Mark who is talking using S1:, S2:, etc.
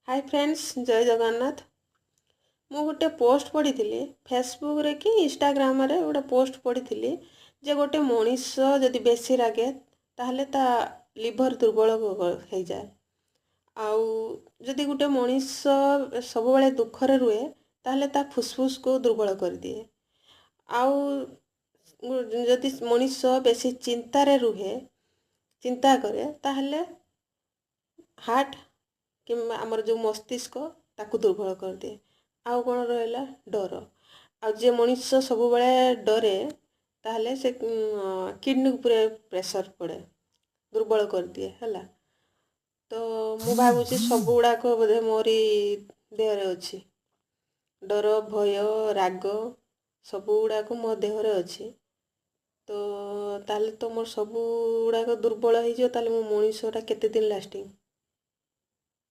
S1: High friends, ଜୟ ଜଗନ୍ନାଥ। ମୁଁ ଗୋଟେ post ପଢ଼ିଥିଲି ଫେସବୁକ୍ରେ କି ଇନଷ୍ଟାଗ୍ରାମରେ, ଗୋଟେ ପୋଷ୍ଟ ପଢ଼ିଥିଲି ଯେ ଗୋଟେ ମଣିଷ ଯଦି ବେଶୀ ରାଗେ, ତାହେଲେ ତା ଲିଭର ଦୁର୍ବଳ ହେଇଯାଏ। ଆଉ ଯଦି ଗୋଟେ ମଣିଷ ସବୁବେଳେ ଦୁଃଖରେ ରୁହେ, ତାହେଲେ ତା ଫୁସଫୁସକୁ ଦୁର୍ବଳ କରିଦିଏ। ଆଉ ଯଦି ମଣିଷ ବେଶୀ ଚିନ୍ତାରେ ରୁହେ, ଚିନ୍ତା କରେ, ତାହେଲେ ହାର୍ଟ କିମ୍ବା ଆମର ଯେଉଁ ମସ୍ତିଷ୍କ, ତାକୁ ଦୁର୍ବଳ କରିଦିଏ। ଆଉ କ'ଣ ରହିଲା? ଡର। ଆଉ ଯେ ମଣିଷ ସବୁବେଳେ ଡରେ, ତାହେଲେ ସେ କିଡ଼ନୀ ଉପରେ ପ୍ରେସର ପଡ଼େ, ଦୁର୍ବଳ କରିଦିଏ। ହେଲା ତ, ମୁଁ ଭାବୁଛି ସବୁ ଗୁଡ଼ାକ ବୋଧେ ମୋରି ଦେହରେ ଅଛି। ଡର, ଭୟ, ରାଗ ସବୁ ଗୁଡ଼ାକ ମୋ ଦେହରେ ଅଛି। ତ ତାହେଲେ ତ ମୋର ସବୁ ଗୁଡ଼ାକ ଦୁର୍ବଳ ହେଇଯିବ। ତାହେଲେ ମୁଁ ମଣିଷଟା କେତେ ଦିନ ଲାଷ୍ଟିଂ